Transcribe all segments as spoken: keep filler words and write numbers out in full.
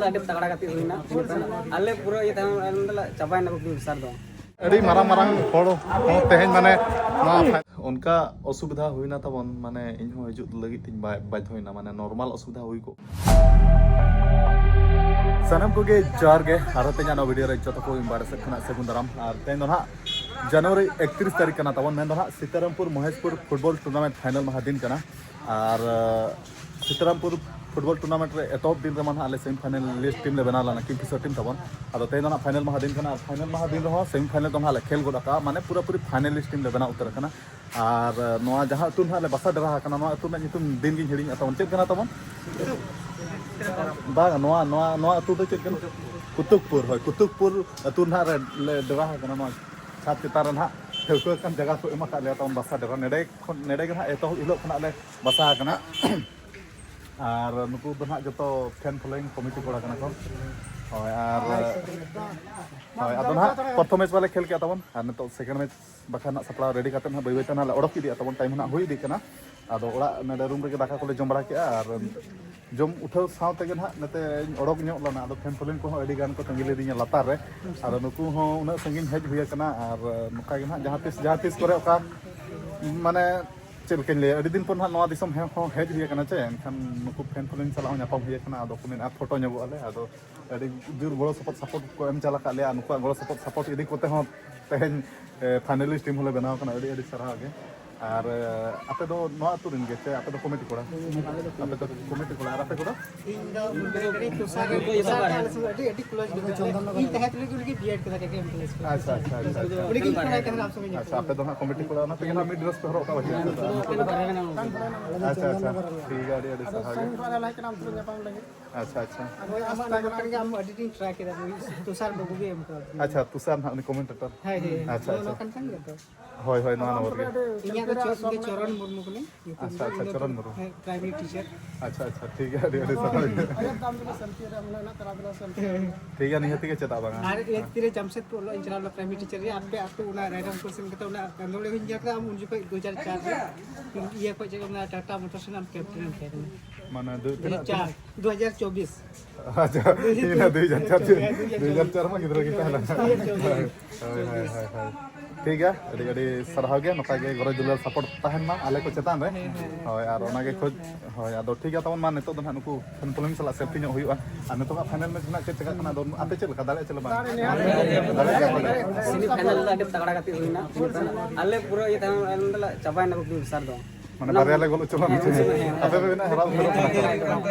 ᱟᱹᱰᱤ ᱛᱟᱜᱲᱟ ᱜᱟᱛᱮ ᱦᱩᱭᱱᱟ᱾ ᱟᱞᱮ ᱯᱩᱨᱟᱹ ᱤᱭᱟᱹ ᱛᱟᱭᱚᱢ ᱟᱞᱮ ᱫᱚᱞᱮ ᱪᱟᱵᱟᱭᱮᱱᱟ ᱠᱚ ᱵᱤᱥᱟᱨ ᱫᱚ᱾ ᱟᱹᱰᱤ ᱢᱟᱨᱟᱝ ᱢᱟᱨᱟᱝ ᱦᱚᱲ ᱦᱚᱸ ᱛᱮᱦᱮᱧ ᱢᱟᱱᱮ ᱱᱚᱣᱟ ᱯᱷᱟᱭ- ᱚᱱᱠᱟ ᱚᱥᱩᱵᱤᱫᱷᱟ ᱦᱩᱭᱱᱟ ᱛᱟᱵᱚᱱ, ᱢᱟᱱᱮ ᱤᱧ ᱦᱚᱸ ᱦᱤᱡᱩᱜ ᱞᱟᱹᱜᱤᱫ ᱛᱤᱧ ᱵᱟ- ᱵᱟᱫᱽᱫᱷᱚᱭᱮᱱᱟ, ᱢᱟᱱᱮ ᱱᱚᱨᱢᱟᱞ ᱚᱥᱩᱵᱤᱫᱷᱟ ᱦᱩᱭ ᱠᱚᱜ᱾ ᱥᱟᱱᱟᱢ ᱠᱚᱜᱮ ᱡᱚᱦᱟᱨ ᱜᱮ, ᱟᱨ ᱛᱮᱦᱮᱧᱟᱜ ᱱᱚᱣᱟ ᱵᱷᱤᱰᱤᱭᱳ ᱨᱮ ᱡᱚᱛᱚ ᱠᱚ ᱤᱧ ᱵᱟᱨᱦᱮ ᱥᱮᱫ ᱠᱷᱚᱱᱟᱜ ᱥᱟᱹᱜᱩᱱ ᱫᱟᱨᱟᱢ᱾ ᱟᱨ ᱛᱮᱦᱮᱧ ᱫᱚ ᱱᱟᱦᱟᱜ ᱡᱟᱱᱩᱣᱟᱨᱤ ᱮᱠᱛᱨᱤᱥ ᱛᱟᱹᱨᱤᱠᱷ ᱠᱟᱱᱟ ᱛᱟᱵᱚᱱ, ᱢᱮᱱᱫᱚ ᱱᱟᱦᱟᱜ ᱥᱤᱛᱟᱨᱟᱢᱯᱩᱨ ᱢᱚᱦᱮᱥᱯᱩᱨ ᱯᱷᱩᱴᱵᱚᱞ ᱴᱩᱨᱱᱟᱢᱮᱱᱴ ᱯᱷᱟᱭᱱᱟᱞ ᱢᱟᱦᱟ ᱫᱤᱱ ᱠᱟᱱᱟ᱾ ᱟᱨ ᱥᱤᱛᱟᱨᱟᱢᱯᱩᱨ ᱯᱷᱩᱴᱵᱚᱞ ᱴᱩᱨᱱᱟᱢᱮᱱᱴ ᱨᱮ ᱮᱛᱚᱦᱚᱵ ᱫᱤᱱ ᱨᱮᱢᱟ ᱱᱟᱦᱟᱜ ᱟᱞᱮ ᱥᱮᱢᱤ ᱯᱷᱟᱭᱱᱟᱞᱤᱥᱴ ᱴᱤᱢ ᱞᱮ ᱵᱮᱱᱟᱣ ᱞᱮᱱᱟ, ᱠᱤᱝᱯᱷᱤᱥᱟᱨ ᱴᱤᱢ ᱛᱟᱵᱚᱱ᱾ ᱟᱫᱚ ᱛᱮᱦᱮᱧ ᱫᱚ ᱱᱟᱦᱟᱜ ᱯᱷᱟᱭᱱᱟᱞ ᱢᱟᱦᱟ ᱫᱤᱱ ᱠᱟᱱᱟ, ᱟᱨ ᱯᱷᱟᱭᱱᱟᱞ ᱢᱟᱦᱟ ᱫᱤᱱ ᱨᱮᱦᱚᱸ ᱥᱮᱢᱤ ᱯᱷᱟᱭᱱᱟᱞ ᱫᱚ ᱱᱟᱦᱟᱜ ᱞᱮ ᱠᱷᱮᱞ ᱜᱚᱫ ᱟᱠᱟᱫᱼᱟ, ᱢᱟᱱᱮ ᱯᱩᱨᱟᱹᱯᱩᱨᱤ ᱯᱷᱟᱭᱱᱟᱞᱤᱥᱴ ᱴᱤᱢ ᱞᱮ ᱵᱮᱱᱟᱣ ᱩᱛᱟᱹᱨ ᱟᱠᱟᱱᱟ᱾ ᱟᱨ ᱱᱚᱣᱟ ᱡᱟᱦᱟᱸ ᱟᱹᱛᱩ ᱱᱟᱦᱟᱜ ᱞᱮ ᱵᱟᱥᱟ ᱰᱮᱨᱟ ᱟᱠᱟᱱᱟ, ᱱᱚᱣᱟ ᱟᱹᱛᱩ ᱨᱮᱱᱟᱜ ᱧᱩᱛᱩᱢ ᱫᱤᱱ ᱜᱤᱧ ᱦᱤᱲᱤᱧᱮᱫ ᱛᱟᱵᱚᱱ, ᱪᱮᱫ ᱠᱟᱱᱟ ᱛᱟᱵᱚᱱ? ᱵᱟᱝ, ᱱᱚᱣᱟ, ᱱᱚᱣᱟ, ᱱᱚᱣᱟ ᱟᱹᱛᱩ ᱫᱚ ᱪᱮᱫ ᱠᱟᱱᱟ? ᱠᱩᱛᱩᱠᱯᱩᱨ, ᱦᱳᱭ, ᱠᱩᱛᱩᱠᱯᱩᱨ ᱟᱹᱛᱩ ᱱᱟᱦᱟᱜ ᱨᱮ ᱞᱮ ᱰᱮᱨᱟ ᱟᱠᱟᱱᱟ᱾ ᱱᱚᱣᱟ ᱪᱷᱟᱫᱽ ᱪᱮᱛᱟᱱ ᱨᱮ ᱱᱟᱦᱟᱜ ᱴᱷᱟᱹᱣᱠᱟᱹ ᱟᱠᱟᱱ ᱡᱟᱭᱜᱟ ᱠᱚ ᱮᱢ ᱟᱠᱟᱫ ᱞᱮᱭᱟ ᱛᱟᱵᱚᱱ ᱵᱟᱥᱟ ᱰᱮᱨᱟ᱾ ᱱᱮᱰᱮ ᱠᱷᱚᱱ, ᱱᱮᱰᱮ ᱜᱮ ᱱᱟᱦᱟᱜ ᱮᱛᱚᱦᱚᱵ ᱦᱤᱞᱳᱜ ᱠᱷᱚᱱᱟᱜ ᱞᱮ ᱵᱟᱥᱟ ᱟᱠᱟᱱᱟ᱾ ᱟᱨ ᱱᱩᱠᱩ ᱫᱚ ᱱᱟᱦᱟᱜ ᱡᱚᱛᱚ ᱯᱷᱮᱱ ᱯᱷᱚᱞᱳᱭᱤᱝ ᱠᱚᱢᱤᱴᱤ ᱠᱚᱲᱟ ᱠᱟᱱᱟ ᱠᱚ᱾ ᱦᱳᱭ, ᱟᱨ ᱦᱳᱭ, ᱟᱫᱚ ᱱᱟᱦᱟᱜ ᱯᱨᱚᱛᱷᱚᱢ ᱢᱮᱪ ᱢᱟᱞᱮ ᱠᱷᱮᱞ ᱠᱮᱜᱼᱟ ᱛᱟᱵᱚᱱ, ᱟᱨ ᱱᱤᱛᱚᱜ ᱥᱮᱠᱮᱱᱰ ᱢᱮᱪ ᱵᱟᱠᱷᱟᱱ ᱱᱟᱜ ᱥᱟᱯᱲᱟᱣ ᱨᱮᱰᱤ ᱠᱟᱛᱮ ᱱᱟᱜ ᱵᱟᱹᱭ ᱵᱟᱹᱭ ᱛᱮ ᱱᱟᱜ ᱞᱮ ᱚᱰᱚᱠ ᱤᱫᱤᱜᱼᱟ ᱛᱟᱵᱚᱱ, ᱴᱟᱭᱤᱢ ᱦᱚᱸ ᱱᱟᱜ ᱦᱩᱭ ᱤᱫᱤᱜ ᱠᱟᱱᱟ᱾ ᱟᱫᱚ ᱚᱲᱟᱜ ᱱᱚᱰᱮ ᱨᱩᱢ ᱨᱮᱜᱮ ᱫᱟᱠᱟ ᱠᱚᱞᱮ ᱡᱚᱢ ᱵᱟᱲᱟ ᱠᱮᱜᱼᱟ, ᱟᱨ ᱡᱚᱢ ᱩᱴᱷᱟᱹᱣ ᱥᱟᱶ ᱛᱮᱜᱮ ᱱᱟᱜ ᱱᱚᱛᱮᱧ ᱚᱰᱚᱠ ᱧᱚᱜ ᱞᱮᱱᱟ᱾ ᱟᱫᱚ ᱯᱷᱮᱱ ᱯᱷᱚᱞᱳᱭᱤᱝ ᱠᱚᱦᱚᱸ ᱟᱹᱰᱤ ᱜᱟᱱ ᱠᱚ ᱛᱟᱺᱜᱤ ᱞᱤᱫᱤᱧᱟ ᱞᱟᱛᱟᱨ ᱨᱮ᱾ ᱟᱫᱚ ᱱᱩᱠᱩ ᱦᱚᱸ ᱩᱱᱟᱹᱜ ᱥᱟᱺᱜᱤᱧ ᱦᱮᱡ ᱦᱩᱭ ᱟᱠᱟᱱᱟ, ᱟᱨ ᱱᱚᱝᱠᱟ ᱜᱮ ᱱᱟᱜ ᱡᱟᱦᱟᱸ ᱛᱤᱥ, ᱡᱟᱦᱟᱸ ᱛᱤᱥ ᱠᱚᱨᱮ ᱚᱠᱟ, ᱢᱟᱱᱮ, ᱪᱮᱫ ᱞᱮᱠᱟᱧ ᱞᱟᱹᱭᱟ, ᱟᱹᱰᱤ ᱫᱤᱱ ᱯᱚᱨ ᱱᱟᱜ ᱱᱚᱣᱟ ᱫᱤᱥᱚᱢ ᱦᱮᱸ ᱦᱚᱸ ᱦᱮᱡ ᱦᱩᱭ ᱟᱠᱟᱱᱟ ᱪᱮ, ᱮᱱᱠᱷᱟᱱ ᱱᱩᱠᱩ ᱯᱷᱮᱱ ᱯᱷᱚᱞᱳᱭᱤᱝ ᱥᱟᱞᱟᱜ ᱦᱚᱸ ᱧᱟᱯᱟᱢ ᱦᱩᱭ ᱟᱠᱟᱱᱟ᱾ ᱟᱫᱚ ᱠᱚ ᱢᱮᱱᱟ ᱯᱷᱳᱴᱳ ᱧᱚᱜᱚᱜ ᱟᱞᱮ᱾ ᱟᱫᱚ ᱟᱹᱰᱤ ᱡᱳᱨ ᱜᱚᱲᱚ ᱥᱚᱯᱚᱦᱚᱫ, ᱥᱟᱯᱳᱨᱴ ᱠᱚ ᱮᱢ ᱪᱟᱞ ᱟᱠᱟᱫ ᱞᱮᱭᱟ, ᱟᱨ ᱱᱩᱠᱩᱣᱟᱜ ᱜᱚᱲᱚ ᱥᱚᱯᱚᱦᱚᱫ, ᱥᱟᱯᱳᱨᱴ ᱤᱫᱤ ᱠᱚᱛᱮ ᱦᱚᱸ ᱛᱮᱦᱮᱧ, ᱮ, ᱯᱷᱟᱭᱱᱟᱞᱤᱥᱴ ᱴᱤᱢ ᱦᱚᱸᱞᱮ ᱵᱮᱱᱟᱣ ᱟᱠᱟᱱᱟ᱾ ᱟᱹᱰᱤ ᱟᱹᱰᱤ ᱥᱟᱨᱦᱟᱣ ᱜᱮ᱾ ᱟᱨ, ᱮ, ᱟᱯᱮ ᱫᱚ ᱱᱚᱣᱟ ᱟᱹᱛᱩ ᱨᱮᱱ ᱜᱮ ᱥᱮ ᱟᱯᱮ ᱫᱚ ᱠᱚᱢᱤᱴᱤ ᱠᱚᱲᱟ? ᱟᱯᱮ ᱫᱚ ᱠᱚᱢᱤᱴᱤ ᱠᱚᱲᱟ, ᱟᱨ ᱟᱯᱮ ᱠᱚᱫᱚ? ᱤᱧ ᱫᱚ ᱢᱚᱱᱫᱤᱨ ᱠᱟᱹᱱᱟᱹᱧ, ᱛᱩᱥᱟᱨ, ᱛᱩᱥᱟᱨ ᱫᱚ ᱟᱞᱮ ᱥᱚᱸᱜᱮ ᱟᱹᱰᱤ, ᱟᱹᱰᱤ ᱠᱞᱳᱡᱽ ᱜᱮ ᱛᱟᱞᱮ᱾ ᱤᱧ ᱛᱟᱦᱮᱸ ᱛᱩᱞᱩᱡ ᱜᱮ ᱩᱱᱤ ᱜᱮ ᱵᱤᱭᱮᱰ ᱠᱮᱫᱟ ᱠᱮ ᱠᱮ ᱮᱢ ᱠᱚᱞᱮᱡᱽ ᱠᱷᱚᱱ᱾ ᱟᱪᱪᱷᱟ, ᱟᱪᱪᱷᱟ, ᱟᱪᱪᱷᱟ, ᱟᱪᱪᱷᱟ᱾ ᱩᱱᱤ ᱜᱮ ᱠᱚᱲᱟ ᱠᱟᱱᱟ, ᱟᱢ ᱥᱚᱸᱜᱮ ᱧᱟᱯᱟᱢ᱾ ᱟᱪᱪᱷᱟ, ᱟᱯᱮ ᱫᱚ ᱦᱟᱸᱜ ᱠᱚᱢᱤᱴᱤ ᱠᱚᱲᱟ, ᱚᱱᱟ ᱛᱮᱜᱮ ᱦᱟᱸᱜ ᱢᱤᱫ ᱰᱨᱮᱥ ᱯᱮ ᱦᱚᱨᱚᱜ ᱠᱟᱜᱼᱟ᱾ ᱟᱪᱪᱷᱟ, ᱟᱪᱪᱷᱟ, ᱴᱷᱤᱠ ᱜᱮᱭᱟ, ᱟᱹᱰᱤ, ᱟᱹᱰᱤ ᱥᱟᱨᱦᱟᱣ ᱜᱮ᱾ ᱟᱪᱪᱷᱟ, ᱟᱪᱪᱷᱟ᱾ ᱟᱫᱚ ᱟᱢ ᱟᱥᱛᱟ ᱠᱟᱱᱟ ᱠᱟᱱ ᱜᱮ, ᱟᱢ ᱟᱹᱰᱤ ᱫᱤᱱ ᱴᱨᱟᱭ ᱠᱮᱫᱟ, ᱩᱱᱤ ᱛᱩᱥᱟᱨ ᱵᱟᱹᱵᱩ ᱜᱮ ᱮᱢ ᱠᱟᱣᱫᱤᱧᱟ᱾ ᱟᱪᱪᱷᱟ, ᱛᱩᱥᱟᱨ ᱱᱟᱦᱟᱜ ᱩᱱᱤ ᱠᱚᱢᱮᱱᱴᱮᱴᱚᱨ᱾ ᱦᱳᱭ, ᱦᱳᱭ᱾ ᱟᱪᱪᱷᱟ, ᱱᱚᱣᱟ ᱟᱪᱪᱷᱟ᱾ ᱠᱟᱱ ᱛᱟᱢ ᱜᱮᱭᱟ ᱛᱚ? ᱦᱳᱭ, ᱦᱳᱭ, ᱱᱚᱣᱟ ᱱᱚᱢᱵᱚᱨ ᱜᱮ᱾ ᱤᱧᱟᱹᱜ ᱫᱚ ᱪᱚ-, ᱤᱧ ᱫᱚ ᱪᱚᱨᱚᱱ ᱢᱩᱨᱢᱩ ᱠᱟᱹᱱᱟᱹᱧ᱾ ᱟᱪᱪᱷᱟ, ᱟᱪᱪᱷᱟ, ᱤᱧ ᱫᱚ ᱪᱚᱨᱚᱱ ᱢᱩᱨᱢᱩ᱾ ᱦᱮᱸ, ᱯᱨᱟᱭᱢᱟᱨᱤ ᱴᱤᱪᱟᱨ᱾ ᱟᱪᱪᱷᱟ, ᱟᱪᱪᱷᱟ, ᱴᱷᱤᱠ ᱜᱮᱭᱟ, ᱟᱹᱰᱤ, ᱟᱹᱰᱤ ᱥᱟᱨᱦᱟᱣ᱾ ᱴᱷᱤᱠ ᱜᱮᱭᱟ, ᱱᱤᱦᱟᱹᱛ ᱜᱮ, ᱪᱮᱫᱟᱜ ᱵᱟᱝᱟ? ᱟᱨ ᱮᱠ ᱛᱤᱨᱮ ᱡᱟᱢᱥᱮᱫᱽᱯᱩᱨ ᱚᱞᱚᱜ ᱤᱧ ᱪᱟᱞᱟᱣ ᱞᱮᱱᱟ, ᱯᱨᱟᱭᱢᱟᱨᱤ ᱴᱤᱪᱟᱨ ᱨᱮ, ᱟᱯᱮ ᱟᱹᱛᱩ ᱚᱱᱟ ᱨᱟᱭᱨᱚᱝᱯᱩᱨ ᱥᱮᱱ ᱠᱟᱛᱮ ᱚᱱᱟ ᱟᱸᱫᱳᱲ ᱦᱚᱸᱧ ᱧᱮᱞ ᱠᱮᱫᱟ᱾ ᱟᱢ ᱩᱱ ᱡᱚᱠᱷᱚᱡ ᱫᱩ ᱦᱟᱡᱟᱨ ᱪᱟᱨ ᱨᱮ ᱤᱭᱟᱹ ᱠᱷᱚᱡ ᱪᱮᱫ ᱠᱚ ᱢᱮᱱᱟ, ᱴᱟᱴᱟ ᱢᱳᱴᱚᱨᱥ ᱨᱮᱱᱟᱜ ᱠᱮᱯᱴᱮᱱ ᱮᱢ ᱛᱟᱦᱮᱸ ᱠᱟᱱᱟ᱾ ᱢᱟᱱᱮ ᱫᱩ-, ᱛᱤᱱᱟᱹᱜ, ᱪᱟᱨ, ᱫᱩ ᱦᱟᱡᱟᱨ ᱪᱟᱨ᱾ ᱪᱚᱵᱵᱤᱥ᱾ ᱟᱪᱪᱷᱟ, ᱤᱧ ᱫᱚ ᱫᱩᱭ ᱦᱟᱡᱟᱨ ᱪᱟᱨ, ᱫᱩᱭ ᱦᱟᱡᱟᱨ ᱪᱟᱨ ᱢᱟ ᱜᱤᱫᱽᱨᱟᱹ ᱜᱮ ᱛᱟᱦᱮᱸ ᱞᱮᱱᱟ᱾ ᱦᱳᱭ, ᱦᱳᱭ, ᱦᱳᱭ, ᱦᱳᱭ᱾ ᱴᱷᱤᱠ ᱜᱮᱭᱟ, ᱟᱹᱰᱤ, ᱟᱹᱰᱤ ᱥᱟᱨᱦᱟᱣ ᱜᱮ, ᱱᱚᱝᱠᱟ ᱜᱮ ᱜᱚᱨᱚᱡᱽ ᱫᱩᱞᱟᱹᱲ support ᱛᱟᱦᱮᱱ ᱢᱟ ᱟᱞᱮ ᱠᱚ ᱪᱮᱛᱟᱱ ᱨᱮ᱾ ᱦᱳᱭ, ᱟᱨ ᱚᱱᱟ ᱜᱮ ᱠᱷᱚᱡᱽ, ᱦᱳᱭ, ᱟᱫᱚ ᱴᱷᱤᱠ ᱜᱮᱭᱟ, ᱛᱟᱵᱚᱱ ᱢᱟ, ᱱᱤᱛᱚᱜ ᱫᱚ ᱱᱟᱦᱟᱜ ᱱᱩᱠᱩ fan following ᱥᱟᱞᱟᱜ selfie ᱧᱚᱜ ᱦᱩᱭᱩᱜᱼᱟ᱾ ᱟᱨ ᱱᱤᱛᱚᱜᱟᱜ final match ᱨᱮᱱᱟᱜ ᱪᱮᱫ ᱪᱮᱠᱟᱜ ᱠᱟᱱᱟ, ᱟᱫᱚ ᱟᱯᱮ ᱪᱮᱫ ᱞᱮᱠᱟ, ᱫᱟᱲᱮᱭᱟᱜᱼᱟ ᱪᱮ ᱵᱟᱝ? ᱫᱟᱲᱮᱭᱟᱜ ᱜᱮᱭᱟ ᱯᱮ? Semi final ᱫᱚ ᱟᱹᱰᱤ ᱛᱟᱜᱲᱟ ᱜᱟᱛᱮ ᱦᱩᱭᱱᱟ, ᱟᱞᱮ ᱯᱩᱨᱟᱹ ᱤᱭᱟᱹ ᱛᱟᱭᱚᱢ ᱮᱱ ᱫᱚᱞᱮ ᱪᱟᱵᱟᱭᱮᱱᱟ ᱠᱩᱠᱞᱤ ᱵᱤᱥᱟᱨ ᱫᱚ᱾ ᱢᱟᱱᱮ ᱵᱟᱨᱭᱟ ᱞᱮ ᱜᱳᱞ ᱦᱚᱪᱚ ᱞᱮᱱᱟ᱾ ᱦᱮᱸ, ᱦᱮᱸ᱾ ᱟᱯᱮ ᱯᱮ ᱢᱮᱱᱟ ᱦᱟᱨᱟᱣ ᱩᱛᱟᱹᱨᱚᱜ ᱠᱟᱱᱟ ᱯᱮ᱾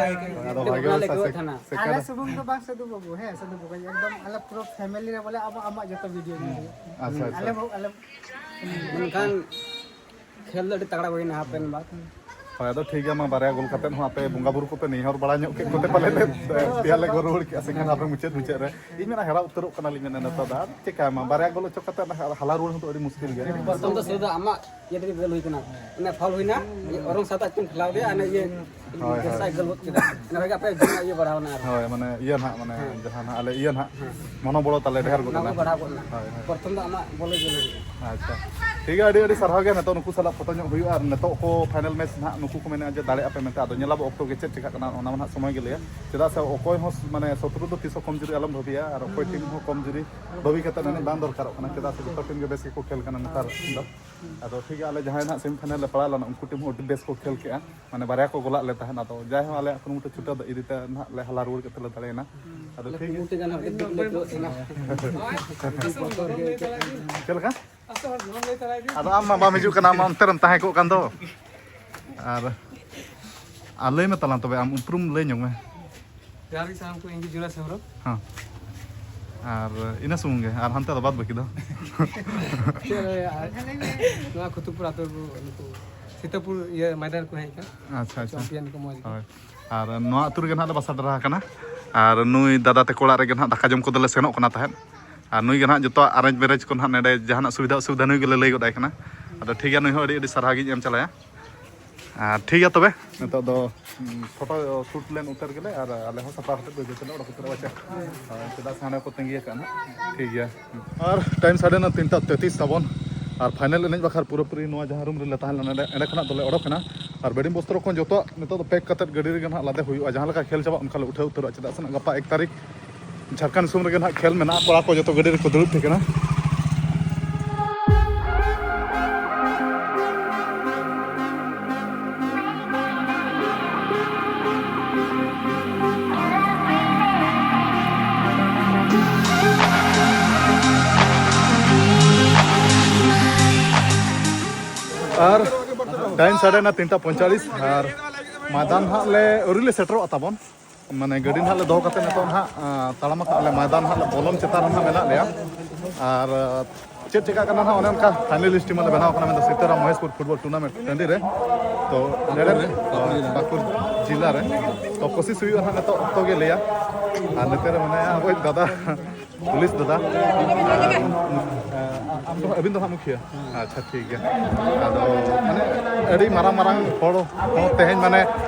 ᱟᱫᱚ ᱟᱹᱰᱤ ᱵᱷᱟᱜᱮ ᱵᱚᱞᱮ ᱦᱚᱲ ᱥᱮ ᱞᱮ ᱜᱳᱞ ᱥᱮ-, ᱛᱟᱦᱮᱱᱟ᱾ ᱥᱮ ᱟᱞᱮ ᱠᱟᱱᱟ᱾ ᱥᱩᱢᱩᱝ ᱫᱚ ᱵᱟᱝ ᱥᱟᱹᱫᱷᱩ ᱵᱟᱹᱵᱩ, ᱦᱮᱸ, ᱥᱟᱹᱫᱷᱩ ᱵᱟᱹᱵᱩ, ᱮᱠᱫᱚᱢ ᱟᱞᱮ ᱯᱩᱨᱟᱹ family ᱨᱮ ᱵᱚᱞᱮ ᱟᱵᱚ ᱟᱢᱟᱜ ᱡᱚᱛᱚ video ᱧᱮᱞ ᱦᱩᱭᱩᱜᱼᱟ᱾ ᱟᱪᱪᱷᱟ, ᱟᱪᱪᱷᱟ᱾ ᱟᱞᱮ ᱵᱚ-, ᱟᱞᱮ ᱢᱮᱱᱠᱷᱟᱱ ᱠᱷᱮᱞ ᱫᱚ ᱟᱹᱰᱤ ᱛᱟᱜᱲᱟ ᱦᱩᱭᱱᱟ, ᱦᱟᱯᱮᱱ ᱵᱟᱨ᱾ ᱦᱳᱭ, ᱟᱫᱚ ᱴᱷᱤᱠ ᱜᱮᱭᱟ, ᱢᱟ ᱵᱟᱨᱭᱟ ᱜᱳᱞ ᱠᱟᱛᱮᱫ ᱦᱚᱸ ᱟᱯᱮ ᱵᱚᱸᱜᱟ ᱵᱩᱨᱩ ᱠᱚᱯᱮ ᱱᱮᱦᱚᱨ ᱵᱟᱲᱟ ᱧᱚᱜ ᱠᱮᱫ ᱠᱚᱛᱮ ᱯᱟᱞᱮ ᱞᱮ ᱯᱮᱭᱟ ᱞᱮ ᱜᱳᱞ ᱨᱩᱣᱟᱹᱲ ᱠᱮᱜᱼᱟ, ᱥᱮ ᱠᱷᱟᱱ ᱟᱯᱮ ᱢᱩᱪᱟᱹᱫ ᱢᱩᱪᱟᱹᱫ ᱨᱮ᱾ ᱤᱧ ᱢᱮᱱᱟ ᱦᱮᱨᱟ ᱩᱛᱟᱹᱨᱚᱜ ᱠᱟᱱᱟᱞᱤᱧ, ᱢᱮᱱᱟ ᱱᱤᱛᱚᱜ ᱫᱚ ᱟᱨ ᱪᱮᱠᱟᱭᱟᱢᱟ, ᱵᱟᱨᱭᱟ ᱜᱳᱞ ᱦᱚᱪᱚ ᱠᱟᱛᱮᱫ ᱦᱟᱞᱟ ᱨᱩᱣᱟᱹᱲ ᱦᱚᱸ ᱛᱚ ᱟᱹᱰᱤ ᱢᱩᱥᱠᱤᱞ ᱜᱮᱭᱟ᱾ ᱯᱨᱚᱛᱷᱚᱢ ᱫᱚ ᱥᱩᱫᱷᱩ ᱟᱢᱟᱜ ᱤᱭᱟᱹ ᱛᱮᱜᱮ ᱜᱳᱞ ᱦᱩᱭ ᱠᱟᱱᱟ, ᱚᱱᱮ foul ᱦᱩᱭᱱᱟ, ᱚᱨᱚᱝ ᱥᱟᱶᱛᱮ ᱟᱡ ᱛᱮᱢ ᱠᱷᱮᱞᱟᱣ ᱠᱮᱫᱟ, ᱚᱱᱮ ᱤᱭᱟᱹ ᱦᱳᱭ, ᱦᱳᱭ᱾ ᱜᱮᱥᱟᱭ ᱜᱳᱞ ᱜᱚᱫ ᱠᱮᱫᱟ, ᱚᱱᱟ ᱨᱮᱜᱮ ᱟᱯᱮ ᱤᱭᱟᱹ ᱵᱟᱲᱟᱣ ᱱᱟ ᱟᱨᱦᱚᱸ᱾ ᱦᱳᱭ, ᱢᱟᱱᱮ ᱤᱭᱟᱹ ᱱᱟᱦᱟᱜ, ᱢᱟᱱᱮ ᱦᱮᱸ᱾ ᱡᱟᱦᱟᱸ ᱱᱟᱦᱟᱜ ᱟᱞᱮ ᱤᱭᱟᱹ ᱱᱟᱦᱟᱜ ᱦᱮᱸ᱾ ᱢᱚᱱᱳᱵᱚᱞ ᱛᱟᱞᱮ ᱰᱷᱮᱨ ᱜᱚᱫ ᱚᱱᱟ ᱮᱱᱟ᱾ ᱠᱚ ᱵᱟᱲᱦᱟᱣ ᱜᱚᱫ ᱮᱱᱟ᱾ ᱦᱳᱭ, ᱦᱳᱭ᱾ ᱯᱨᱚᱛᱷᱚᱢ ᱫᱚ ᱟᱢᱟᱜ ᱵᱚᱞᱮ ᱜᱳᱞ ᱦᱩᱭᱩᱜᱼᱟ᱾ ᱟᱪᱪᱷᱟ, ᱴᱷᱤᱠ ᱜᱮᱭᱟ, ᱟᱹᱰᱤ ᱟᱹᱰᱤ ᱥᱟᱨᱦᱟᱣ ᱜᱮ᱾ ᱱᱤᱛᱚᱜ ᱱᱩᱠᱩ ᱥᱟᱞᱟᱜ ᱯᱷᱳᱴᱳ ᱧᱚᱜ ᱦᱩᱭᱩᱜᱼᱟ, ᱟᱨ ᱱᱤᱛᱚᱜ ᱠᱚ final match ᱱᱟᱦᱟᱜ ᱱᱩᱠᱩ ᱠᱚ ᱢᱮᱱᱮᱫᱼᱟ ᱡᱮ ᱫᱟᱲᱮᱭᱟᱜ ᱟᱯᱮ ᱢᱮᱱᱛᱮ, ᱟᱫᱚ ᱧᱮᱞᱟᱵᱚ ᱚᱠᱛᱚ ᱜᱮ ᱪᱮᱫ ᱪᱮᱠᱟᱜ ᱠᱟᱱᱟ, ᱚᱱᱟ ᱢᱟ ᱱᱟᱦᱟᱜ ᱥᱚᱢᱚᱭ ᱜᱮ ᱞᱟᱹᱭᱟ᱾ ᱪᱮᱫᱟᱜ ᱥᱮ ᱚᱠᱚᱭ ᱦᱚᱸ ᱢᱟᱱᱮ ᱥᱚᱛᱨᱩ ᱫᱚ ᱛᱤᱥ ᱦᱚᱸ ᱠᱚᱢᱡᱩᱨᱤ ᱟᱞᱚᱢ ᱵᱷᱟᱹᱵᱤᱭᱟ, ᱟᱨ ᱚᱠᱚᱭ ᱴᱤᱢ ᱦᱚᱸ ᱠᱚᱢᱡᱩᱨᱤ ᱵᱷᱟᱹᱵᱤ ᱠᱟᱛᱮ ᱮᱱᱮᱡ ᱵᱟᱝ ᱫᱚᱨᱠᱟᱨᱚᱜ ᱠᱟᱱᱟ, ᱪᱮᱫᱟᱜ ᱥᱮ ᱡᱚᱛᱚ ᱴᱤᱢ ᱜᱮ ᱵᱮᱥ ᱜᱮᱠᱚ ᱠᱷᱮᱞ ᱠᱟᱱᱟ ᱱᱮᱛᱟᱨ ᱫᱚ᱾ ᱟᱫᱚ ᱴᱷᱤᱠ ᱜᱮᱭᱟ, ᱟᱞᱮ ᱡᱟᱦᱟᱸᱭ ᱱᱟᱦᱟᱜ semi final ᱞᱮ ᱯᱟᱲᱟᱣ ᱞᱮᱱᱟ, ᱩᱱᱠᱩ ᱴᱤᱢ ᱦᱚᱸ ᱟᱹᱰᱤ ᱵᱮᱥ ᱠᱚ ᱠᱷᱮᱞ ᱠᱮᱜᱼᱟ, ᱢᱟᱱᱮ ᱵᱟᱨᱭᱟ ᱠᱚ ᱜᱳᱞᱟᱜ ᱞᱮ ᱛᱟᱦᱮᱸᱫ᱾ ᱟᱫᱚ ᱡᱟᱭᱦᱳᱠ, ᱟᱞᱮᱭᱟᱜ ᱠᱩᱨᱩᱢᱩᱴᱩ ᱪᱷᱩᱴᱟᱹᱣ ᱫᱚ ᱤᱫᱤ ᱛᱮ ᱱᱟᱦᱟᱜ ᱞᱮ ᱦᱟᱞᱟ ᱨᱩᱣᱟᱹᱲ ᱠᱟᱛᱮ ᱞᱮ ᱫᱟᱲᱮᱭᱮᱱᱟ᱾ ᱟᱫᱚ ᱴᱷᱤᱠ ᱜᱮᱭᱟ᱾ ᱪᱮᱫ ᱞᱮᱠᱟ? ᱟᱫᱚ ᱟᱢ ᱢᱟ ᱵᱟᱢ ᱦᱤᱡᱩᱜ ᱠᱟᱱᱟ, ᱟᱢ ᱢᱟ ᱚᱱᱛᱮ ᱨᱮᱢ ᱛᱟᱦᱮᱸ ᱠᱚᱜ ᱠᱟᱱ ᱫᱚ᱾ ᱟᱨ, ᱟᱨ ᱞᱟᱹᱭ ᱢᱮ ᱛᱟᱞᱟᱝ ᱛᱚᱵᱮ, ᱟᱢ ᱩᱯᱨᱩᱢ ᱞᱟᱹᱭ ᱧᱚᱜ ᱢᱮ᱾ ᱡᱚᱦᱟᱨ ᱜᱮ ᱥᱟᱱᱟᱢ ᱠᱚ, ᱤᱧ ᱜᱮ ᱡᱩᱱᱟᱥ ᱦᱮᱢᱵᱨᱚᱢ᱾ ᱦᱮᱸ᱾ ᱟᱨ ᱤᱱᱟᱹ ᱥᱩᱢᱩᱝ ᱜᱮ, ᱟᱨ ᱦᱟᱱᱛᱮ ᱫᱚ ᱵᱟᱫ ᱵᱟᱹᱠᱤ ᱫᱚ? ᱪᱮᱫ ᱞᱟᱹᱭᱟ, ᱟᱨ ᱱᱚᱣᱟ ᱠᱷᱩᱛᱩᱯᱩᱨ ᱟᱛᱳ ᱨᱮᱠᱚ, ᱱᱩᱠᱩ ᱥᱤᱛᱟᱹᱯᱩᱨ ᱤᱭᱟᱹ ᱢᱚᱭᱫᱟᱱ ᱨᱮᱠᱚ ᱦᱮᱡ ᱟᱠᱟᱱ᱾ ᱟᱪᱪᱷᱟ, ᱟᱪᱪᱷᱟ᱾ Champion ᱠᱚ ᱢᱚᱡᱽ ᱜᱮ᱾ ᱦᱳᱭ᱾ ᱟᱨ ᱱᱚᱣᱟ ᱟᱹᱛᱩ ᱨᱮᱜᱮ ᱱᱟᱦᱟᱜ ᱞᱮ ᱵᱟᱥᱟ ᱰᱮᱨᱟ ᱟᱠᱟᱱᱟ᱾ ᱟᱨ ᱱᱩᱭ ᱫᱟᱫᱟ ᱛᱟᱠᱚ ᱚᱲᱟᱜ ᱨᱮᱜᱮ ᱱᱟᱦᱟᱜ ᱫᱟᱠᱟ ᱡᱚᱢ ᱠᱚᱫᱚᱞᱮ ᱥᱮᱱᱚᱜ ᱠᱟᱱᱟ ᱛᱟᱦᱮᱸᱫ᱾ ᱟᱨ ᱱᱩᱭ ᱜᱮ ᱱᱟᱦᱟᱜ ᱡᱚᱛᱚᱣᱟᱜ arrange marriage ᱠᱚ ᱱᱟᱦᱟᱜ ᱱᱚᱰᱮ ᱡᱟᱦᱟᱱᱟᱜ ᱥᱩᱵᱤᱫᱷᱟ ᱚᱥᱩᱵᱤᱫᱷᱟ ᱱᱩᱭ ᱜᱮᱞᱮ ᱞᱟᱹᱭ ᱜᱚᱫ ᱟᱭ ᱠᱟᱱᱟ᱾ ᱟᱫᱚ ᱴᱷᱤᱠ ᱜᱮᱭᱟ, ᱱᱩᱭ ᱦᱚᱸ ᱟᱹᱰᱤ ᱟᱹᱰᱤ ᱥᱟᱨᱦᱟᱣ ᱜᱤᱧ ᱮᱢ ᱪᱟᱞᱟᱭᱟ᱾ ᱟᱨ ᱴᱷᱤᱠ ᱜᱮᱭᱟ ᱛᱚᱵᱮ, ᱱᱤᱛᱚᱜ ᱫᱚ, ᱩᱸ, photo shoot ᱞᱮᱱ ᱩᱛᱟᱹᱨ ᱜᱮᱞᱮ ᱟᱨ ᱟᱞᱮ ᱦᱚᱸ ᱥᱟᱯᱲᱟᱣ ᱠᱟᱛᱮ ᱵᱟᱹᱭ ᱵᱟᱹᱭ ᱛᱮᱞᱮ ᱚᱰᱚᱠ ᱩᱛᱟᱹᱨᱚᱜᱼᱟ, ᱪᱮ? ᱦᱳᱭ, ᱪᱮᱫᱟᱜ ᱥᱮ ᱦᱟᱸᱰᱮ ᱠᱚ ᱛᱟᱺᱜᱤ ᱟᱠᱟᱫᱼᱟ ᱱᱟᱜ᱾ ᱴᱷᱤᱠ ᱜᱮᱭᱟ᱾ ᱟᱨ time ᱥᱟᱰᱮᱱᱟ ᱛᱤᱱᱴᱟ ᱛᱮᱛᱨᱤᱥ ᱛᱟᱵᱚᱱ᱾ ᱟᱨ ᱯᱷᱟᱭᱱᱮᱞ ᱮᱱᱮᱡ ᱵᱟᱠᱷᱨᱟ ᱯᱩᱨᱟᱹᱯᱩᱨᱤ ᱱᱚᱣᱟ ᱡᱟᱦᱟᱸ ᱨᱩᱢ ᱨᱮᱞᱮ ᱛᱟᱦᱮᱸ ᱞᱮᱱᱟ, ᱚᱸᱰᱮ, ᱚᱸᱰᱮ ᱠᱷᱚᱱᱟᱜ ᱫᱚᱞᱮ ᱚᱰᱚᱠ ᱮᱱᱟ᱾ ᱟᱨ ᱵᱮᱰᱤᱝ ᱵᱚᱥᱛᱨᱚ ᱠᱷᱚᱱ ᱡᱚᱛᱚᱣᱟᱜ ᱱᱤᱛᱚᱜ ᱫᱚ ᱯᱮᱠ ᱠᱟᱛᱮᱫ ᱜᱟᱹᱰᱤ ᱨᱮᱜᱮ ᱱᱟᱦᱟᱜ ᱞᱟᱫᱮ ᱦᱩᱭᱩᱜᱼᱟ, ᱡᱟᱦᱟᱸ ᱞᱮᱠᱟ ᱠᱷᱮᱞ ᱪᱟᱵᱟᱜ ᱚᱱᱠᱟ ᱞᱮ ᱩᱴᱷᱟᱹᱣ ᱩᱛᱟᱹᱨᱚᱜᱼᱟ᱾ ᱪᱮᱫᱟᱜ ᱥᱮ ᱱᱟᱜ ᱜᱟᱯᱟ ᱮᱠ ᱛᱟᱹᱨᱤᱠᱷ ᱡᱷᱟᱲᱠᱷᱚᱸᱰ ᱫᱤᱥᱚᱢ ᱨᱮᱜᱮ ᱱᱟᱦᱟᱜ ᱠᱷᱮᱞ ᱢᱮᱱᱟᱜᱼᱟ᱾ ᱠᱚᱲᱟ ᱠᱚ ᱡᱚᱛᱚ ᱜᱟᱹᱰᱤ ᱨᱮᱠᱚ ᱫᱩᱲᱩᱵ ᱴᱷᱤᱠ ᱮᱱᱟ᱾ ᱟᱨ ᱴᱟᱭᱤᱢ ᱥᱟᱰᱮᱱᱟ ᱛᱤᱱᱴᱟ ᱯᱚᱸᱭᱛᱟᱞᱤᱥ, ᱟᱨ ᱢᱟᱭᱫᱟᱱ ᱦᱟᱸᱜ ᱞᱮ ᱟᱹᱣᱨᱤ ᱞᱮ ᱥᱮᱴᱮᱨᱚᱜᱼᱟ ᱛᱟᱵᱚᱱ, ᱢᱟᱱᱮ ᱜᱟᱹᱰᱤ ᱱᱟᱦᱟᱜ ᱞᱮ ᱫᱚᱦᱚ ᱠᱟᱛᱮ ᱱᱤᱛᱚᱜ ᱱᱟᱦᱟᱜ, ᱟᱸ, ᱛᱟᱲᱟᱢ ᱟᱠᱟᱫ ᱞᱮ ᱢᱟᱭᱫᱟᱱ ᱱᱟᱦᱟᱜ ᱞᱮ ᱵᱚᱞᱚᱱ ᱪᱮᱛᱟᱱ ᱨᱮ ᱱᱟᱦᱟᱜ ᱢᱮᱱᱟᱜ ᱞᱮᱭᱟ᱾ ᱟᱨ, ᱟᱸ, ᱪᱮᱫ ᱪᱮᱠᱟᱜ ᱠᱟᱱᱟ ᱱᱟᱦᱟᱜ ᱚᱱᱮ ᱚᱱᱠᱟ ᱯᱷᱟᱭᱱᱮᱞᱤᱥᱴ ᱴᱤᱢ ᱞᱮ ᱵᱮᱱᱟᱣ ᱠᱟᱱᱟ, ᱢᱮᱱᱫᱚ ᱥᱤᱛᱟᱹᱨᱟᱢ ᱢᱚᱦᱮᱥᱯᱩᱨ ᱯᱷᱩᱴᱵᱚᱞ ᱴᱩᱨᱱᱟᱢᱮᱱᱴ ᱴᱟᱺᱰᱤ ᱨᱮ᱾ ᱛᱚ ᱱᱚᱰᱮ ᱨᱮ, ᱟᱸ, ᱵᱟᱸᱠᱩᱲ ᱡᱤᱞᱟ ᱨᱮ᱾ ᱛᱚ ᱠᱳᱥᱤᱥ ᱦᱩᱭᱩᱜᱼᱟ ᱱᱟᱦᱟᱜ, ᱱᱤᱛᱚᱜ ᱚᱠᱛᱚ ᱜᱮ ᱞᱟᱹᱭᱟ᱾ ᱟᱨ ᱱᱚᱛᱮ ᱨᱮ ᱢᱮᱱᱟᱭᱟ ᱟᱵᱚᱭᱤᱡ ᱫᱟᱫᱟ, ᱯᱩᱞᱤᱥ ᱫᱟᱫᱟ᱾ ᱟᱨ, ᱟᱸ, ᱟᱢ ᱫᱚ, ᱟᱹᱵᱤᱱ ᱫᱚ ᱱᱟᱦᱟᱜ ᱢᱩᱠᱷᱤᱭᱟᱹ? ᱟᱪᱪᱷᱟ, ᱴᱷᱤᱠ ᱜᱮᱭᱟ᱾ ᱟᱫᱚ ᱢᱟᱱᱮ ᱟᱹᱰᱤ ᱢᱟᱨᱟᱝ ᱢᱟᱨᱟᱝ ᱦᱚᱲ ᱦᱚᱸ ᱛᱮᱦᱮᱧ ᱢᱟᱱᱮ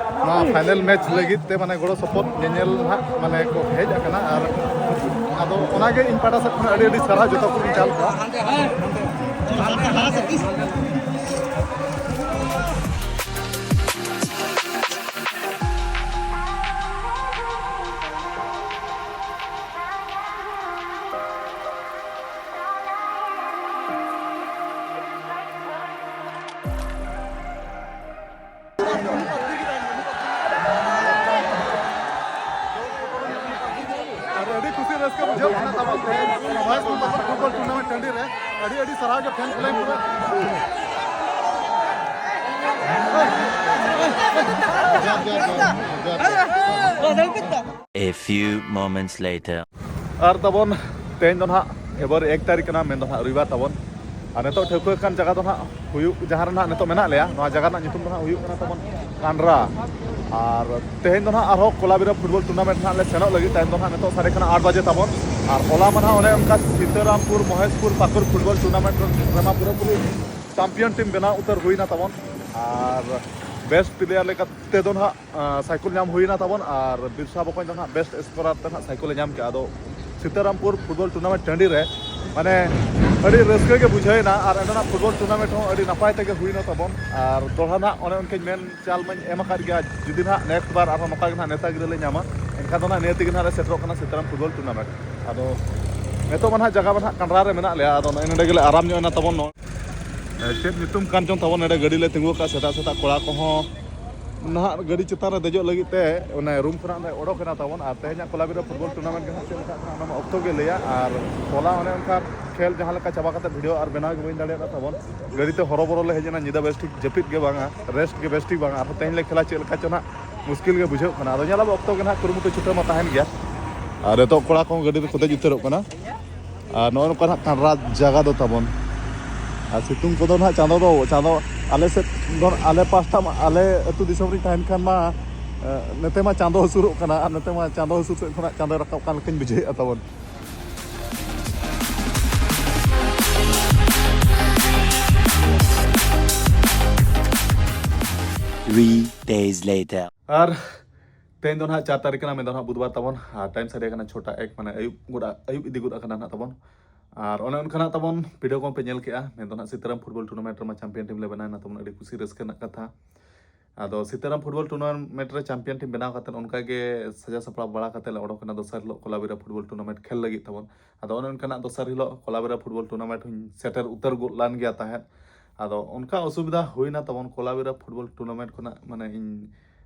ᱱᱚᱣᱟ ᱯᱷᱟᱭᱱᱮᱞ ᱢᱮᱪ ᱞᱟᱹᱜᱤᱫ ᱛᱮ ᱢᱟᱱᱮ ᱜᱚᱲᱚ ᱥᱚᱯᱚᱦᱚᱫ ᱧᱮᱧᱮᱞ ᱦᱟᱸᱜ ᱢᱟᱱᱮ ᱠᱚ ᱦᱮᱡ ᱟᱠᱟᱱᱟ᱾ ᱟᱨ ᱟᱫᱚ ᱚᱱᱟᱜᱮ ᱤᱧ ᱯᱟᱦᱴᱟ ᱥᱮᱫ ᱠᱷᱚᱱ ᱟᱹᱰᱤ ᱟᱹᱰᱤ ᱥᱟᱨᱦᱟᱣ ᱡᱚᱛᱚ ᱠᱚᱧ ᱪᱟᱞ ᱠᱚᱣᱟ᱾ ᱟᱨ ᱟᱹᱰᱤ ᱠᱩᱥᱤ ᱨᱟᱹᱥᱠᱟᱹ ᱵᱩᱡᱷᱟᱹᱜ ᱠᱟᱱᱟ ᱛᱟᱵᱚᱱ ᱛᱮᱦᱮᱧ ᱱᱚᱣᱟ ᱯᱷᱩᱴᱵᱚᱞ ᱴᱩᱨᱱᱟᱢᱮᱱᱴ ᱴᱟᱺᱰᱤ ᱨᱮ᱾ ᱟᱹᱰᱤ ᱟᱹᱰᱤ ᱥᱟᱨᱦᱟᱣ ᱜᱮ ᱯᱷᱮᱱ ᱠᱚᱞᱮ ᱯᱩᱨᱟᱹ᱾ A few moments later. ᱟᱨ ᱛᱟᱵᱚᱱ ᱛᱮᱦᱮᱧ ᱫᱚ ᱱᱟᱦᱟᱜ ᱯᱷᱮᱵᱽᱨᱩᱣᱟᱨᱤ ᱮᱠ ᱛᱟᱹᱨᱤᱠᱷ ᱠᱟᱱᱟ, ᱢᱮᱱᱫᱚ ᱱᱟᱦᱟᱜ ᱨᱚᱵᱤᱵᱟᱨ ᱛᱟᱵᱚᱱ᱾ ᱟᱨ ᱱᱤᱛᱚᱜ ᱴᱷᱟᱹᱣᱠᱟᱹ ᱟᱠᱟᱱ ᱡᱟᱭᱜᱟ ᱫᱚ ᱱᱟᱦᱟᱜ ᱦᱩᱭᱩᱜ, ᱡᱟᱦᱟᱸ ᱨᱮ ᱱᱟᱦᱟᱜ ᱱᱤᱛᱚᱜ ᱢᱮᱱᱟᱜ ᱞᱮᱭᱟ, ᱱᱚᱣᱟ ᱡᱟᱭᱜᱟ ᱨᱮᱱᱟᱜ ᱧᱩᱛᱩᱢ ᱫᱚ ᱱᱟᱦᱟᱜ ᱦᱩᱭᱩᱜ ᱠᱟᱱᱟ ᱛᱟᱵᱚᱱ ᱠᱟᱱᱨᱟ᱾ ᱟᱨ ᱛᱮᱦᱮᱧ ᱫᱚ ᱱᱟᱦᱟᱜ ᱟᱨᱦᱚᱸ ᱠᱚᱞᱟᱵᱤᱨᱟ ᱯᱷᱩᱴᱵᱚᱞ ᱴᱩᱨᱱᱟᱢᱮᱱᱴ ᱱᱟᱦᱟᱜ ᱞᱮ ᱥᱮᱱᱚᱜ ᱞᱟᱹᱜᱤᱫ᱾ ᱛᱮᱦᱮᱧ ᱫᱚ ᱱᱟᱦᱟᱜ ᱱᱤᱛᱚᱜ ᱥᱟᱰᱮ ᱠᱟᱱᱟ ᱟᱴ ᱵᱟᱡᱮ ᱛᱟᱵᱚᱱ᱾ ᱟᱨ ᱦᱚᱞᱟ ᱢᱟ ᱱᱟᱦᱟᱜ ᱚᱱᱮ ᱚᱱᱠᱟ ᱥᱤᱛᱟᱹᱨᱟᱢᱯᱩᱨ ᱢᱚᱦᱮᱥᱯᱩᱨ ᱯᱟᱠᱩᱲ ᱯᱷᱩᱴᱵᱚᱞ ᱴᱩᱨᱱᱟᱢᱮᱱᱴ ᱨᱮᱢᱟ ᱯᱩᱨᱟᱹᱯᱩᱨᱤ ᱪᱟᱢᱯᱤᱭᱟᱱ ᱴᱤᱢ ᱵᱮᱱᱟᱣ ᱩᱛᱟᱹᱨ ᱦᱩᱭᱱᱟ ᱛᱟᱵᱚᱱ᱾ ᱟᱨ ᱵᱮᱥᱴ ᱯᱞᱮᱭᱟᱨ ᱞᱮᱠᱟ ᱛᱮᱫᱚ ᱱᱟᱦᱟᱜ, ᱟᱸ, ᱥᱟᱭᱠᱮᱞ ᱧᱟᱢ ᱦᱩᱭᱱᱟ ᱛᱟᱵᱚᱱ, ᱟᱨ ᱵᱤᱨᱥᱟ ᱵᱚᱠᱚᱧ ᱫᱚ ᱱᱟᱦᱟᱜ ᱵᱮᱥᱴ ᱥᱠᱳᱨᱟᱨ ᱛᱮ ᱱᱟᱦᱟᱜ ᱥᱟᱭᱠᱮᱞ ᱮ ᱧᱟᱢ ᱠᱮᱜᱼᱟ᱾ ᱟᱫᱚ ᱥᱤᱛᱟᱹᱨᱟᱢᱯᱩᱨ ᱯᱷᱩᱴᱵᱚᱞ ᱴᱩᱨᱱᱟᱢᱮᱱᱴ ᱴᱟᱺᱰᱤ ᱨᱮ ᱢᱟᱱᱮ ᱟᱹᱰᱤ ᱨᱟᱹᱥᱠᱟᱹ ᱜᱮ ᱵᱩᱡᱷᱟᱹᱣ ᱮᱱᱟ ᱟᱨ ᱚᱸᱰᱮᱱᱟᱜ ᱯᱷᱩᱴᱵᱚᱞ ᱴᱩᱨᱱᱟᱢᱮᱱᱴ ᱦᱚᱸ ᱟᱹᱰᱤ ᱱᱟᱯᱟᱭ ᱛᱮᱜᱮ ᱦᱩᱭᱱᱟ ᱛᱟᱵᱚᱱ᱾ ᱟᱨ ᱫᱚᱦᱲᱟ ᱱᱟᱜ ᱚᱱᱮ ᱚᱱᱠᱟᱧ ᱢᱮᱱ ᱪᱟᱞ ᱢᱟᱧ ᱮᱢ ᱟᱠᱟᱫ ᱜᱮᱭᱟ, ᱡᱩᱫᱤ ᱱᱟᱜ ᱱᱮᱠᱥᱴ ᱵᱟᱨ ᱟᱨᱦᱚᱸ ᱱᱚᱝᱠᱟ ᱜᱮ ᱱᱟᱜ ᱱᱮᱛᱟ ᱜᱤᱨᱟᱹ ᱞᱮ ᱧᱟᱢᱟ, ᱮᱱᱠᱷᱟᱱ ᱫᱚ ᱱᱟᱜ ᱱᱤᱭᱟᱹ ᱛᱮᱜᱮ ᱱᱟᱜ ᱞᱮ ᱥᱮᱴᱮᱨᱚᱜ ᱠᱟᱱᱟ ᱥᱤᱛᱟᱹᱨᱟᱢ ᱯᱷᱩᱴᱵᱚᱞ ᱴᱩᱨᱱᱟᱢᱮᱱᱴ᱾ ᱟᱫᱚ ᱱᱤᱛᱚᱜ ᱢᱟ ᱱᱟᱜ ᱡᱟᱭᱜᱟ ᱢᱟ ᱱᱟᱜ ᱠᱟᱱᱰᱨᱟ ᱨᱮ ᱢᱮᱱᱟᱜ ᱞᱮᱭᱟ, ᱟᱫᱚ ᱱᱚᱜᱼᱚᱭ ᱱᱚᱰᱮ ᱜᱮᱞᱮ ᱟᱨᱟᱢ ᱧᱚᱜ ᱮᱱᱟ ᱛᱟᱵᱚᱱ᱾ ᱱᱚ-, ᱪᱮᱫ ᱧᱩᱛᱩᱢ ᱠᱟᱱ ᱪᱚᱝ ᱛᱟᱵᱚᱱ, ᱱᱚᱰᱮ ᱜᱟᱹᱰᱤ ᱞᱮ ᱛᱤᱸᱜᱩ ᱟᱠᱟᱫ ᱥᱮᱛᱟᱜ ᱥᱮᱛᱟᱜ, ᱠᱚᱲᱟ ᱠᱚᱦᱚᱸ ᱱᱟᱦᱟᱜ ᱜᱟᱹᱰᱤ ᱪᱮᱛᱟᱱ ᱨᱮ ᱫᱮᱡᱚᱜ ᱞᱟᱹᱜᱤᱫ ᱛᱮ ᱚᱱᱮ ᱨᱩᱢ ᱠᱷᱚᱱᱟᱜ ᱞᱮ ᱚᱰᱚᱠ ᱮᱱᱟ ᱛᱟᱵᱚᱱ᱾ ᱟᱨ ᱛᱮᱦᱮᱧᱟᱜ ᱠᱚᱞᱟᱵᱤᱨᱟ ᱯᱷᱩᱴᱵᱚᱞ ᱴᱩᱨᱱᱟᱢᱮᱱᱴ ᱜᱮ ᱱᱟᱦᱟᱜ ᱪᱮᱫ ᱞᱮᱠᱟ ᱚᱱᱟ ᱢᱟ ᱚᱠᱛᱚ ᱜᱮ ᱞᱟᱹᱭᱟ᱾ ᱟᱨ ᱦᱚᱞᱟ ᱚᱱᱮ ᱚᱱᱠᱟ ᱠᱷᱮᱞ ᱡᱟᱦᱟᱸ ᱞᱮᱠᱟ ᱪᱟᱵᱟ ᱠᱟᱛᱮ ᱵᱷᱤᱰᱤᱭᱳ ᱟᱨ ᱵᱮᱱᱟᱣ ᱜᱮ ᱵᱟᱹᱧ ᱫᱟᱲᱮᱭᱟᱫᱟ ᱛᱟᱵᱚᱱ᱾ ᱜᱟᱹᱰᱤ ᱛᱮ ᱦᱚᱨᱚᱵᱚᱨᱚ ᱞᱮ ᱦᱮᱡ ᱮᱱᱟ, ᱧᱤᱫᱟᱹ ᱵᱮᱥ ᱴᱷᱤᱠ ᱡᱟᱹᱯᱤᱫ ᱜᱮ ᱵᱟᱝᱟ, ᱨᱮᱥᱴ ᱜᱮ ᱵᱮᱥ ᱴᱷᱤᱠ ᱵᱟᱝᱟ᱾ ᱟᱨᱦᱚᱸ ᱛᱮᱦᱮᱧ ᱞᱮ ᱠᱷᱮᱞᱟ ᱪᱮᱫ ᱞᱮᱠᱟ ᱪᱚ ᱱᱟᱦᱟᱜ ᱢᱩᱥᱠᱤᱞ ᱜᱮ ᱵᱩᱡᱷᱟᱹᱜ ᱠᱟᱱᱟ᱾ ᱟᱫᱚ ᱧᱮᱞᱟᱵᱚ ᱚᱠᱛᱚ ᱜᱮ ᱱᱟᱦᱟᱜ ᱠᱩᱨᱩᱢᱩᱴᱩ ᱪᱷᱩᱴᱟᱹᱣ ᱢᱟ ᱛᱟᱦᱮᱱ ᱜᱮᱭᱟ᱾ ᱟᱨ ᱱᱤᱛᱚᱜ ᱠᱚᱲᱟ ᱠᱚᱦᱚᱸ ᱜᱟᱹᱰᱤ ᱨᱮᱠᱚ ᱫᱮᱡ ᱩᱛᱟᱹᱨᱚᱜ ᱠᱟᱱᱟ᱾ ᱟᱨ ᱱᱚᱜᱼᱚ ᱱᱚᱝᱠᱟ ᱱᱟᱦᱟᱜ ᱠᱟᱱᱨᱟ ᱡᱟᱭᱜᱟ ᱫᱚ ᱛᱟᱵᱚᱱ᱾ ᱟᱨ ᱥᱤᱛᱩᱝ ᱠᱚᱫᱚ ᱱᱟᱦᱟᱜ ᱪᱟᱸᱫᱚ ᱫᱚ, ᱪᱟᱸᱫᱚ ᱟᱞᱮ ᱥᱮᱫ ᱫᱚ, ᱟᱞᱮ ᱯᱟᱥᱴᱟ ᱢᱟ, ᱟᱞᱮ ᱟᱹᱛᱩ ᱫᱤᱥᱚᱢ ᱨᱤᱧ ᱛᱟᱦᱮᱱ ᱠᱷᱟᱱ ᱢᱟ, ᱮ, ᱱᱚᱛᱮ ᱢᱟ ᱪᱟᱸᱫᱚ ᱦᱟᱹᱥᱩᱨᱚᱜ ᱠᱟᱱᱟ ᱟᱨ ᱱᱚᱛᱮ ᱢᱟ ᱪᱟᱸᱫᱚ ᱦᱟᱹᱥᱩᱨ ᱥᱮᱫ ᱠᱷᱚᱱᱟᱜ ᱪᱟᱸᱫᱚᱭ ᱨᱟᱠᱟᱵ ᱠᱟᱱ ᱞᱮᱠᱟᱧ ᱵᱩᱡᱷᱟᱹᱣᱮᱫᱼᱟ ᱛᱟᱵᱚᱱ᱾ Three days later. ᱟᱨ ᱛᱮᱦᱮᱧ ᱫᱚ ᱱᱟᱦᱟᱜ ᱪᱟᱨ ᱛᱟᱹᱨᱤᱠᱷ ᱠᱟᱱᱟ, ᱢᱮᱱᱫᱚ ᱱᱟᱦᱟᱜ ᱵᱩᱫᱷᱵᱟᱨ ᱛᱟᱵᱚᱱ, ᱟᱨ ᱴᱟᱭᱤᱢ ᱥᱟᱰᱮ ᱠᱟᱱᱟ ᱪᱷᱚᱴᱟ ᱮᱠ, ᱢᱟᱱᱮ ᱟᱹᱭᱩᱵ ᱜᱚᱫ, ᱟᱹᱭᱩᱵ ᱤᱫᱤ ᱜᱚᱫ ᱟᱠᱟᱱᱟ ᱱᱟᱦᱟᱜ ᱛᱟᱵᱚᱱ᱾ ᱟᱨ ᱚᱱᱮ ᱚᱱᱠᱟᱱᱟᱜ ᱛᱟᱵᱚᱱ ᱵᱷᱤᱰᱤᱭᱳ ᱠᱚ ᱯᱮ ᱧᱮᱞ ᱠᱮᱜᱼᱟ, ᱢᱮᱱᱫᱚ ᱱᱟᱦᱟᱜ ᱥᱤᱛᱟᱹᱨᱟᱢ ᱯᱷᱩᱴᱵᱚᱞ ᱴᱩᱨᱱᱟᱢᱮᱱᱴ ᱨᱮᱢᱟ ᱪᱟᱢᱯᱤᱭᱟᱱ ᱴᱤᱢ ᱞᱮ ᱵᱮᱱᱟᱣ ᱮᱱᱟ ᱛᱟᱵᱚᱱ, ᱟᱹᱰᱤ ᱠᱩᱥᱤ ᱨᱟᱹᱥᱠᱟᱹ ᱨᱮᱱᱟᱜ ᱠᱟᱛᱷᱟ᱾ ᱟᱫᱚ ᱥᱤᱛᱟᱹᱨᱟᱢ ᱯᱷᱩᱴᱵᱚᱞ ᱴᱩᱨᱱᱟᱢᱮᱱᱴ ᱨᱮ ᱪᱟᱢᱯᱤᱭᱟᱱ ᱴᱤᱢ ᱵᱮᱱᱟᱣ ᱠᱟᱛᱮ ᱚᱱᱠᱟ ᱜᱮ ᱥᱟᱡᱟᱣ ᱥᱟᱯᱲᱟᱣ ᱵᱟᱲᱟ ᱠᱟᱛᱮ ᱞᱮ ᱚᱰᱚᱠ ᱮᱱᱟ ᱫᱚᱥᱟᱨ ᱦᱤᱞᱳᱜ ᱠᱚᱞᱟᱵᱤᱨᱟ ᱯᱷᱩᱴᱵᱚᱞ ᱴᱩᱨᱱᱟᱢᱮᱱᱴ ᱠᱷᱮᱞ ᱞᱟᱹᱜᱤᱫ ᱛᱟᱵᱚᱱ᱾ ᱟᱫᱚ ᱚᱱᱮ ᱚᱱᱠᱟᱱᱟᱜ ᱫᱚᱥᱟᱨ ᱦᱤᱞᱳᱜ ᱠᱚᱞᱟᱵᱤᱨᱟ ᱯᱷᱩᱴᱵᱚᱞ ᱴᱩᱨᱱᱟᱢᱮᱱᱴ ᱦᱚᱸᱧ ᱥᱮᱴᱮᱨ ᱩᱛᱟᱹᱨ ᱜᱚᱫ ᱞᱮᱱ ᱜᱮᱭᱟ ᱛᱟᱦᱮᱸᱫ᱾ ᱟᱫᱚ ᱚᱱᱠᱟ ᱚᱥᱩᱵᱤᱫᱷᱟ ᱦᱩᱭᱱᱟ ᱛᱟᱵᱚᱱ, ᱠᱚᱞᱟᱵᱤᱨᱟ ᱯᱷᱩᱴᱵᱚᱞ ᱴᱩᱨᱱᱟᱢᱮᱱᱴ ᱠᱷᱚᱱᱟᱜ ᱢᱟᱱᱮ ᱤᱧ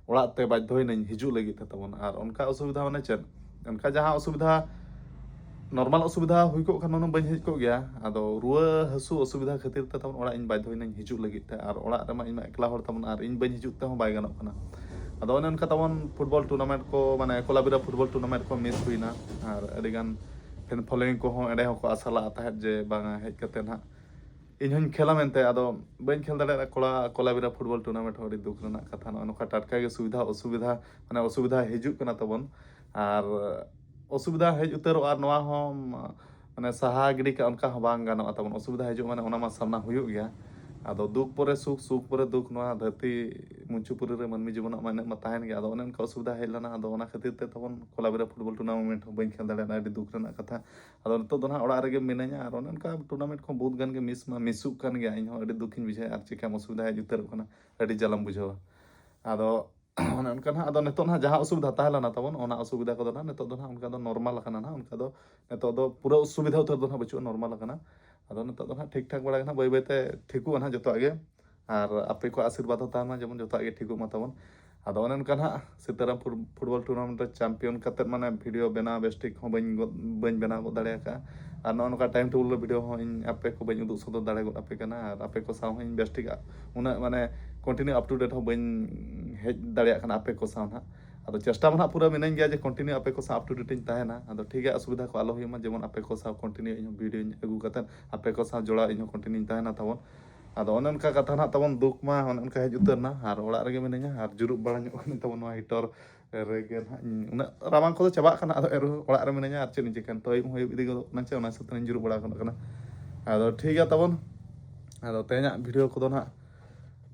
ᱚᱲᱟᱜ ᱛᱮ ᱵᱟᱫᱽᱫᱷᱚᱭᱮᱱᱟᱹᱧ ᱦᱤᱡᱩᱜ ᱞᱟᱹᱜᱤᱫ ᱛᱮ ᱛᱟᱵᱚᱱ᱾ ᱟᱨ ᱚᱱᱠᱟ ᱚᱥᱩᱵᱤᱫᱷᱟ ᱢᱟᱱᱮ ᱪᱮᱫ? ᱚᱱᱠᱟ ᱡᱟᱦᱟᱸ ᱚᱥᱩᱵᱤᱫᱷᱟ, ᱱᱚᱨᱢᱟᱞ ᱚᱥᱩᱵᱤᱫᱷᱟ ᱦᱩᱭ ᱠᱚᱜ ᱠᱷᱟᱱ ᱢᱟᱱᱮ ᱵᱟᱹᱧ ᱦᱮᱡ ᱠᱚᱜ ᱜᱮᱭᱟ᱾ ᱟᱫᱚ ᱨᱩᱣᱟᱹ ᱦᱟᱹᱥᱩ ᱚᱥᱩᱵᱤᱫᱷᱟ ᱠᱷᱟᱹᱛᱤᱨ ᱛᱮ ᱛᱟᱵᱚᱱ ᱚᱲᱟᱜ ᱤᱧ ᱵᱟᱫᱽᱫᱷᱚᱭᱮᱱᱟᱹᱧ ᱦᱤᱡᱩᱜ ᱞᱟᱹᱜᱤᱫ ᱛᱮ᱾ ᱟᱨ ᱚᱲᱟᱜ ᱨᱮᱢᱟ ᱤᱧ ᱢᱟ ᱮᱠᱞᱟ ᱦᱚᱲ ᱛᱟᱵᱚᱱ, ᱟᱨ ᱤᱧ ᱵᱟᱹᱧ ᱦᱤᱡᱩᱜ ᱛᱮᱦᱚᱸ ᱵᱟᱭ ᱜᱟᱱᱚᱜ ᱠᱟᱱᱟ᱾ ᱟᱫᱚ ᱚᱱᱮ ᱚᱱᱠᱟ ᱛᱟᱵᱚᱱ ᱯᱷᱩᱴᱵᱚᱞ ᱴᱩᱨᱱᱟᱢᱮᱱᱴ ᱠᱚ, ᱢᱟᱱᱮ ᱠᱚᱞᱟᱵᱤᱨᱟ ᱯᱷᱩᱴᱵᱚᱞ ᱴᱩᱨᱱᱟᱢᱮᱱᱴ ᱠᱚ ᱢᱤᱥ ᱦᱩᱭᱱᱟ᱾ ᱟᱨ ᱟᱹᱰᱤᱜᱟᱱ ᱯᱷᱮᱱ ᱯᱷᱚᱞᱳᱭᱤᱝ ᱠᱚᱦᱚᱸ ᱮᱸᱰᱮ ᱦᱚᱸᱠᱚ ᱟᱥᱟ ᱞᱟᱜ ᱛᱟᱦᱮᱸᱫ ᱡᱮ ᱵᱟᱝᱟ ᱦᱮᱡ ᱠᱟᱛᱮ ᱱᱟᱦᱟᱜ ᱤᱧ ᱦᱚᱧ ᱠᱷᱮᱞᱟ ᱢᱮᱱᱛᱮ᱾ ᱟᱫᱚ ᱵᱟᱹᱧ ᱠᱷᱮᱞ ᱫᱟᱲᱮᱭᱟᱫᱟ ᱠᱚᱲᱟ, ᱠᱚᱞᱟᱵᱤᱨᱟ ᱯᱷᱩᱴᱵᱚᱞ ᱴᱩᱨᱱᱟᱢᱮᱱᱴ ᱦᱚᱸ ᱟᱹᱰᱤ ᱫᱩᱠ ᱨᱮᱱᱟᱜ ᱠᱟᱛᱷᱟ᱾ ᱱᱚᱜᱼᱚᱭ ᱱᱚᱝᱠᱟ ᱴᱟᱴᱠᱟ ᱜᱮ ᱥᱩᱵᱤᱫᱷᱟ ᱚᱥᱩᱵᱤᱫᱷᱟ, ᱢᱟᱱᱮ ᱚᱥᱩᱵᱤᱫᱷᱟ ᱦᱤᱡᱩᱜ ᱠᱟᱱᱟ ᱛᱟᱵᱚᱱ᱾ ᱟᱨ ᱚᱥᱩᱵᱤᱫᱷᱟ ᱦᱮᱡ ᱩᱛᱟᱹᱨᱚᱜᱼᱟ, ᱟᱨ ᱱᱚᱣᱟ ᱦᱚᱸ ᱢᱟᱱᱮ ᱥᱟᱦᱟ ᱜᱤᱰᱤ ᱠᱟᱜ ᱚᱱᱠᱟ ᱦᱚᱸ ᱵᱟᱝ ᱜᱟᱱᱚᱜᱼᱟ ᱛᱟᱵᱚᱱ᱾ ᱚᱥᱩᱵᱤᱫᱷᱟ ᱦᱤᱡᱩᱜ ᱢᱟᱱᱮ ᱚᱱᱟ ᱢᱟ ᱥᱟᱢᱱᱟ ᱦᱩᱭᱩᱜ ᱜᱮᱭᱟ᱾ ᱟᱫᱚ ᱫᱩᱠ ᱯᱚᱨᱮ ᱥᱩᱠ, ᱥᱩᱠ ᱯᱚᱨᱮ ᱫᱩᱠ, ᱱᱚᱣᱟ ᱫᱷᱟᱹᱨᱛᱤ ᱢᱩᱪᱩ ᱯᱩᱨᱤ ᱨᱮ ᱢᱟᱹᱱᱢᱤ ᱡᱤᱵᱚᱱᱟᱜ ᱢᱟ ᱤᱱᱟᱹᱜ ᱢᱟ ᱛᱟᱦᱮᱱ ᱜᱮ᱾ ᱟᱫᱚ ᱚᱱᱮ ᱚᱱᱠᱟ ᱚᱥᱩᱵᱤᱫᱷᱟ ᱦᱮᱡ ᱞᱮᱱᱟ, ᱟᱫᱚ ᱚᱱᱟ ᱠᱷᱟᱹᱛᱤᱨ ᱛᱮ ᱛᱟᱵᱚᱱ ᱠᱚᱞᱟᱵᱤᱨᱟ ᱯᱷᱩᱴᱵᱚᱞ ᱴᱩᱨᱱᱟᱢᱮᱱᱴ ᱦᱚᱸ ᱵᱟᱹᱧ ᱠᱷᱮᱞ ᱫᱟᱲᱮᱭᱟᱫᱟ, ᱟᱹᱰᱤ ᱫᱩᱠ ᱨᱮᱱᱟᱜ ᱠᱟᱛᱷᱟ᱾ ᱟᱫᱚ ᱱᱤᱛᱚᱜ ᱫᱚ ᱱᱟᱦᱟᱜ ᱚᱲᱟᱜ ᱨᱮᱜᱮ ᱢᱤᱱᱟᱹᱧᱟ, ᱟᱨ ᱚᱱᱮ ᱚᱱᱠᱟ ᱴᱩᱨᱱᱟᱢᱮᱱᱴ ᱠᱚᱦᱚᱸ ᱵᱚᱦᱩᱛ ᱜᱟᱱ ᱜᱮ ᱢᱤᱥ ᱢᱟ ᱢᱤᱥᱚᱜ ᱠᱟᱱ ᱜᱮᱭᱟ, ᱤᱧ ᱦᱚᱸ ᱟᱹᱰᱤ ᱫᱩᱠᱤᱧ ᱵᱩᱡᱷᱟᱹᱣᱟ, ᱟᱨ ᱪᱤᱠᱟᱹᱢ ᱚᱥᱩᱵᱤᱫᱷᱟ ᱦᱮᱡ ᱩᱛᱟᱹᱨᱚᱜ ᱠᱟᱱᱟ, ᱟᱹᱰᱤ ᱡᱟᱞᱟᱢ ᱵᱩᱡᱷᱟᱹᱣᱟ᱾ ᱟᱫᱚ ᱚᱱᱮ ᱚᱱᱠᱟ ᱱᱟᱦᱟᱜ, ᱟᱫᱚ ᱱᱤᱛᱚᱜ ᱱᱟᱦᱟᱜ ᱡᱟᱦᱟᱸ ᱚᱥᱩᱵᱤᱫᱷᱟ ᱛᱟᱦᱮᱸ ᱞᱮᱱᱟ ᱛᱟᱵᱚᱱ, ᱚᱱᱟ ᱚᱥᱩᱵᱤᱫᱷᱟ ᱠᱚᱫᱚ ᱱᱟᱦᱟᱜ ᱱᱤᱛᱚᱜ ᱫᱚ ᱱᱟᱦᱟᱜ ᱚᱱᱠᱟ ᱫᱚ ᱱᱚᱨᱢᱟᱞ ᱟᱠᱟᱱᱟ ᱱᱟᱦᱟᱜ, ᱚᱱᱠᱟ ᱫᱚ ᱱᱤᱛᱚᱜ ᱫᱚ ᱯᱩᱨᱟᱹ ᱚᱥᱩᱵᱤᱫᱷᱟ ᱩᱛᱟᱹᱨ ᱫᱚ ᱱᱟᱦᱟᱜ ᱵᱟᱹᱪᱩᱜᱼᱟ, ᱱᱚᱨᱢᱟᱞ ᱟᱠᱟᱱᱟ᱾ ᱟᱫᱚ ᱱᱤᱛᱚᱜ ᱫᱚ ᱱᱟᱦᱟᱜ ᱴᱷᱤᱠ ᱴᱷᱟᱠ ᱵᱟᱲᱟ ᱜᱮ ᱱᱟᱦᱟᱜ ᱵᱟᱹᱭ ᱵᱟᱹᱭ ᱛᱮ ᱴᱷᱤᱠᱚᱜᱼᱟ ᱱᱟᱦᱟᱜ ᱡᱚᱛᱚᱣᱟᱜ ᱜᱮ᱾ ᱟᱨ ᱟᱯᱮ ᱠᱚᱣᱟᱜ ᱟᱥᱤᱨᱵᱟᱫᱽ ᱦᱚᱸ ᱛᱟᱦᱮᱱ ᱢᱟ, ᱡᱮᱢᱚᱱ ᱡᱚᱛᱚᱣᱟᱜ ᱜᱮ ᱴᱷᱤᱠᱚᱜ ᱢᱟ ᱛᱟᱵᱚᱱ᱾ ᱟᱫᱚ ᱚᱱᱮ ᱚᱱᱠᱟ ᱱᱟᱦᱟᱜ ᱥᱤᱛᱟᱨᱟᱢ ᱯᱷᱩᱴ-, ᱯᱷᱩᱴᱵᱚᱞ ᱴᱩᱨᱱᱟᱢᱮᱱᱴ ᱨᱮ ᱪᱟᱢᱯᱤᱭᱚᱱ ᱠᱟᱛᱮᱫ ᱢᱟᱱᱮ ᱵᱷᱤᱰᱤᱭᱳ ᱵᱮᱱᱟᱣ ᱵᱮᱥ ᱴᱷᱤᱠ ᱦᱚᱸ ᱵᱟᱹᱧ ᱜᱚ-, ᱵᱟᱹᱧ ᱵᱮᱱᱟᱣ ᱜᱚᱫ ᱫᱟᱲᱮ ᱟᱠᱟᱫᱼᱟ᱾ ᱟᱨ ᱱᱚᱜᱼᱚ ᱱᱚᱝᱠᱟ ᱴᱟᱭᱤᱢ ᱴᱮᱵᱚᱞ ᱨᱮ ᱵᱷᱤᱰᱤᱭᱳ ᱦᱚᱸ ᱤᱧ ᱟᱯᱮ ᱠᱚ ᱵᱟᱹᱧ ᱩᱫᱩᱜ ᱥᱚᱫᱚᱨ ᱫᱟᱲᱮ ᱜᱚᱫ ᱟᱯᱮ ᱠᱟᱱᱟ, ᱟᱨ ᱟᱯᱮ ᱠᱚ ᱥᱟᱶ ᱦᱚᱸ ᱤᱧ ᱵᱮᱥ ᱴᱷᱤᱠ ᱩᱱᱟᱹᱜ ᱢᱟᱱᱮ ᱠᱚᱱᱴᱤᱱᱤᱭᱩ ᱟᱯ ᱴᱩ ᱰᱮᱴ ᱦᱚᱸ ᱵᱟᱹᱧ ᱦᱮᱡ ᱫᱟᱲᱮᱭᱟᱜ ᱠᱟᱱᱟ ᱟᱯᱮ ᱠᱚ ᱥᱟᱶ ᱱᱟᱦᱟᱜ᱾ ᱟᱫᱚ ᱪᱮᱥᱴᱟ ᱢᱟ ᱱᱟᱦᱟᱜ ᱯᱩᱨᱟᱹ ᱢᱤᱱᱟᱹᱧ ᱜᱮᱭᱟ ᱡᱮ ᱠᱚᱱᱴᱤᱱᱤᱭᱩ ᱟᱯᱮ ᱠᱚ ᱥᱟᱶ ᱟᱯ ᱴᱩ ᱰᱮᱴ ᱤᱧ ᱛᱟᱦᱮᱱᱟ᱾ ᱟᱫᱚ ᱴᱷᱤᱠ ᱜᱮᱭᱟ, ᱚᱥᱩᱵᱤᱫᱷᱟ ᱠᱚ ᱟᱞᱚ ᱦᱩᱭᱩᱜ ᱢᱟ, ᱡᱮᱢᱚᱱ ᱟᱯᱮ ᱠᱚ ᱥᱟᱶ ᱠᱚᱱᱴᱤᱱᱤᱭᱩ ᱤᱧ ᱦᱚᱸ ᱵᱷᱤᱰᱤᱭᱳᱧ ᱟᱹᱜᱩ ᱠᱟᱛᱮᱫ ᱟᱯᱮ ᱠᱚ ᱥᱟᱶ ᱡᱚᱲᱟᱣ ᱤᱧ ᱦᱚᱸ ᱠᱚᱱᱴᱤᱱᱤᱭᱩᱧ ᱛᱟᱦᱮᱱᱟ ᱛᱟᱵᱚᱱ᱾ ᱟᱫᱚ ᱚᱱᱮ ᱚᱱᱠᱟ ᱠᱟᱛᱷᱟ ᱱᱟᱦᱟᱜ ᱛᱟᱵᱚᱱ, ᱫᱩᱠ ᱢᱟ ᱚᱱᱮ ᱚᱱᱠᱟ ᱦᱮᱡ ᱩᱛᱟᱹᱨ ᱱᱟ, ᱟᱨ ᱚᱲᱟᱜ ᱨᱮᱜᱮ ᱢᱤᱱᱟᱹᱧᱟ, ᱟᱨ ᱡᱩᱨᱩᱜ ᱵᱟᱲᱟ ᱧᱚᱜ ᱠᱟᱹᱱᱟᱹᱧ ᱛᱟᱵᱚᱱ ᱱᱚᱣᱟ ᱦᱤᱴᱟᱨ ᱨᱮᱜᱮ ᱱᱟᱦᱟᱜ᱾ ᱤᱧ ᱩᱱᱟᱹᱜ ᱨᱟᱵᱟᱝ ᱠᱚᱫᱚ ᱪᱟᱵᱟᱜ ᱠᱟᱱᱟ, ᱟᱫᱚ ᱮᱱ ᱨᱮᱦᱚᱸ ᱚᱲᱟᱜ ᱨᱮ ᱢᱤᱱᱟᱹᱧᱟ, ᱟᱨ ᱪᱮᱫ ᱤᱧ ᱪᱤᱠᱟᱹᱭᱟ, ᱱᱤᱛᱚᱜ ᱟᱹᱭᱩᱵ ᱦᱚᱸ ᱟᱹᱭᱩᱵ ᱤᱫᱤ ᱜᱚᱫᱚᱜ ᱠᱟᱱᱟ ᱪᱮ, ᱚᱱᱟ ᱦᱤᱥᱟᱹᱵ ᱛᱮ ᱤᱧ ᱡᱩᱨᱩᱜ ᱵᱟᱲᱟ ᱜᱚᱫᱚᱜ ᱠᱟᱱᱟ᱾ ᱟᱫᱚ ᱴᱷᱤᱠ ᱜᱮᱭᱟ ᱛᱟᱵᱚᱱ, ᱟᱫᱚ ᱛᱮᱦᱮᱧᱟᱜ ᱵᱷᱤᱰᱤᱭᱳ ᱠᱚᱫᱚ ᱱᱟᱦᱟᱜ,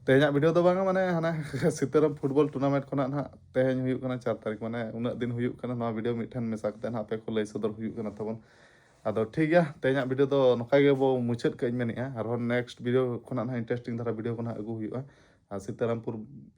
ᱛᱮᱦᱮᱧᱟᱜ ᱵᱷᱤᱰᱤᱭᱳ ᱫᱚ ᱵᱟᱝᱟ, ᱢᱟᱱᱮ ᱦᱟᱱᱟ ᱥᱤᱛᱟᱹᱨᱟᱢ ᱯᱷᱩᱴᱵᱚᱞ ᱴᱩᱨᱱᱟᱢᱮᱱᱴ ᱠᱷᱚᱱᱟᱜ ᱱᱟᱦᱟᱜ ᱛᱮᱦᱮᱧ ᱦᱩᱭᱩᱜ ᱠᱟᱱᱟ ᱪᱟᱨ ᱛᱟᱹᱨᱤᱠᱷ, ᱢᱟᱱᱮ ᱩᱱᱟᱹᱜ ᱫᱤᱱ ᱦᱩᱭᱩᱜ ᱠᱟᱱᱟ, ᱱᱚᱣᱟ ᱵᱷᱤᱰᱤᱭᱳ ᱢᱤᱫᱴᱷᱮᱱ ᱢᱮᱥᱟ ᱠᱟᱛᱮ ᱱᱟᱦᱟᱜ ᱟᱯᱮ ᱠᱚ ᱞᱟᱹᱭ ᱥᱚᱫᱚᱨ ᱦᱩᱭᱩᱜ ᱠᱟᱱᱟ ᱛᱟᱵᱚᱱ᱾ ᱟᱫᱚ ᱴᱷᱤᱠ ᱜᱮᱭᱟ, ᱛᱮᱦᱮᱧᱟᱜ ᱵᱷᱤᱰᱤᱭᱳ ᱫᱚ ᱱᱚᱝᱠᱟ ᱜᱮᱵᱚ ᱢᱩᱪᱟᱹᱫ ᱠᱟᱜ ᱤᱧ ᱢᱮᱱᱮᱫᱼᱟ᱾ ᱟᱨᱦᱚᱸ ᱱᱮᱠᱥᱴ ᱵᱷᱤᱰᱤᱭᱳ ᱠᱷᱚᱱᱟᱜ ᱱᱟᱦᱟᱜ ᱤᱱᱴᱟᱨᱮᱥᱴᱤᱝ ᱫᱷᱟᱨᱟ ᱵᱷᱤᱰᱤᱭᱳ ᱠᱚ ᱱᱟᱦᱟᱜ ᱟᱹᱜᱩ ᱦᱩᱭᱩᱜᱼᱟ᱾ ᱟᱨ ᱥᱤᱛᱟᱨᱟᱢᱯᱩᱨ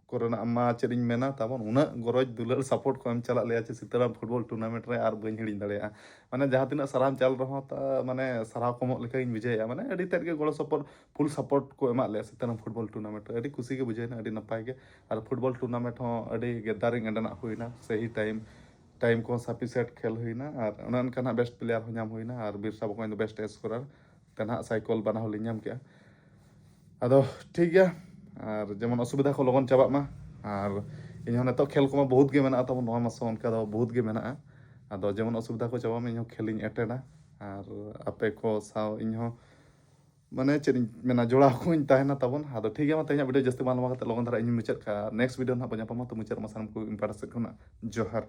ᱠᱚᱨᱮᱱᱟᱜ ᱢᱟ ᱪᱮᱫ ᱤᱧ ᱢᱮᱱᱟ, ᱛᱟᱵᱚᱱ ᱩᱱᱟᱹᱜ ᱜᱚᱨᱚᱡᱽ ᱫᱩᱞᱟᱹᱲ ᱥᱟᱯᱳᱨᱴ ᱠᱚ ᱮᱢ ᱪᱟᱞᱟᱜ ᱞᱮᱭᱟ ᱪᱮ ᱥᱤᱛᱟᱨᱟᱢ ᱯᱷᱩᱴᱵᱚᱞ ᱴᱩᱨᱱᱟᱢᱮᱱᱴ ᱨᱮ, ᱟᱨ ᱵᱟᱹᱧ ᱦᱤᱲᱤᱧ ᱫᱟᱲᱮᱭᱟᱜᱼᱟ᱾ ᱢᱟᱱᱮ ᱡᱟᱦᱟᱸ ᱛᱤᱱᱟᱹᱜ ᱥᱟᱨᱦᱟᱣ ᱪᱟᱞ ᱨᱮᱦᱚᱸ ᱛᱟ-, ᱢᱟᱱᱮ ᱥᱟᱨᱦᱟᱣ ᱠᱚᱢᱚᱜ ᱞᱮᱠᱟᱧ ᱵᱩᱡᱷᱟᱹᱣᱮᱫᱼᱟ᱾ ᱢᱟᱱᱮ ᱟᱹᱰᱤ ᱛᱮᱫ ᱜᱮ ᱜᱚᱲᱚ ᱥᱚᱯᱚᱦᱚᱫ, ᱯᱷᱩᱞ ᱥᱟᱯᱳᱨᱴ ᱠᱚ ᱮᱢᱟᱜ ᱞᱮᱭᱟ ᱥᱤᱛᱟᱨᱟᱢ ᱯᱷᱩᱴᱵᱚᱞ ᱴᱩᱨᱱᱟᱢᱮᱱᱴ ᱨᱮ᱾ ᱟᱹᱰᱤ ᱠᱩᱥᱤ ᱜᱮ ᱵᱩᱡᱷᱟᱹᱣᱮᱱᱟ, ᱟᱹᱰᱤ ᱱᱟᱯᱟᱭ ᱜᱮ᱾ ᱟᱨ ᱯᱷᱩᱴᱵᱚᱞ ᱴᱩᱨᱱᱟᱢᱮᱱᱴ ᱦᱚᱸ ᱟᱹᱰᱤ ᱜᱮᱫᱟᱨᱤᱝ ᱮᱸᱰᱮᱱᱟᱜ ᱦᱩᱭᱱᱟ, ᱥᱟᱹᱦᱤ ᱴᱟᱭᱤᱢ, ᱴᱟᱭᱤᱢ ᱠᱚᱦᱚᱸ ᱥᱟᱯᱷᱤᱥᱮᱱᱴ ᱠᱷᱮᱞ ᱦᱩᱭᱱᱟ, ᱟᱨ ᱚᱱᱮ ᱚᱱᱠᱟ ᱱᱟᱜ ᱵᱮᱥᱴ ᱯᱞᱮᱭᱟᱨ ᱦᱚᱸ ᱧᱟᱢ ᱦᱩᱭᱱᱟ, ᱟᱨ ᱵᱤᱨᱥᱟ ᱵᱚᱠᱚᱧ ᱫᱚ ᱵᱮᱥᱴ ᱥᱠᱳᱨᱟᱨ᱾ ᱛᱮ ᱱᱟᱦᱟᱜ ᱥᱟᱭᱠᱚᱞ ᱵᱟᱱᱟ ᱦᱚᱲ ᱞᱤᱧ ᱧᱟᱢ ᱠᱮᱜᱼᱟ᱾ ᱟᱫᱚ ᱴᱷᱤᱠ ᱜᱮᱭᱟ, ᱟᱨ ᱡᱮᱢᱚᱱ ᱚᱥᱩᱵᱤᱫᱷᱟ ᱠᱚ ᱞᱚᱜᱚᱱ ᱪᱟᱵᱟᱜ ᱢᱟ᱾ ᱟᱨ ᱤᱧᱦᱚᱸ ᱱᱤᱛᱚᱜ ᱠᱷᱮᱞ ᱠᱚᱢᱟ ᱵᱚᱦᱩᱛ ᱜᱮ ᱢᱮᱱᱟᱜᱼᱟ ᱛᱟᱵᱚᱱ, ᱱᱚᱣᱟ ᱢᱟᱥ ᱦᱚᱸ ᱚᱱᱠᱟ ᱫᱚ ᱵᱚᱦᱩᱛ ᱜᱮ ᱢᱮᱱᱟᱜᱼᱟ᱾ ᱟᱫᱚ ᱡᱮᱢᱚᱱ ᱚᱥᱩᱵᱤᱫᱷᱟ ᱠᱚ ᱪᱟᱵᱟᱜ ᱢᱟ, ᱤᱧᱦᱚᱸ ᱠᱷᱮᱞᱤᱧ ᱮᱴᱮᱱᱰᱟ, ᱟᱨ ᱟᱯᱮ ᱠᱚ ᱥᱟᱶ ᱤᱧᱦᱚᱸ, ᱢᱟᱱᱮ ᱪᱮᱫ ᱤᱧ ᱢᱮᱱᱟ, ᱡᱚᱲᱟᱣ ᱠᱚᱧ ᱛᱟᱦᱮᱱᱟ ᱛᱟᱵᱚᱱ᱾ ᱟᱫᱚ ᱴᱷᱤᱠ ᱜᱮᱭᱟ, ᱢᱟ ᱛᱮᱦᱮᱧᱟᱜ ᱵᱷᱤᱰᱤᱭᱳ ᱡᱟᱹᱥᱛᱤ ᱵᱟᱝ ᱞᱚᱢᱵᱟ ᱠᱟᱛᱮ ᱞᱚᱜᱚᱱ ᱫᱷᱟᱨᱟ ᱤᱧ ᱢᱩᱪᱟᱹᱫ ᱠᱟᱜᱼᱟ᱾ ᱱᱮᱠᱥᱴ ᱵᱷᱤᱰᱤᱭᱳ ᱱᱟᱦᱟᱜ ᱵᱚᱱ ᱧᱟᱯᱟᱢᱟ, ᱛᱚ ᱢᱩᱪᱟᱹᱫ ᱨᱮ ᱢᱟ ᱥᱟᱱᱟᱢ ᱠᱚ ᱤᱧ ᱯᱟᱦᱴᱟ ᱥᱮᱫ ᱠᱷᱚᱱᱟᱜ ᱡᱚᱦᱟᱨ᱾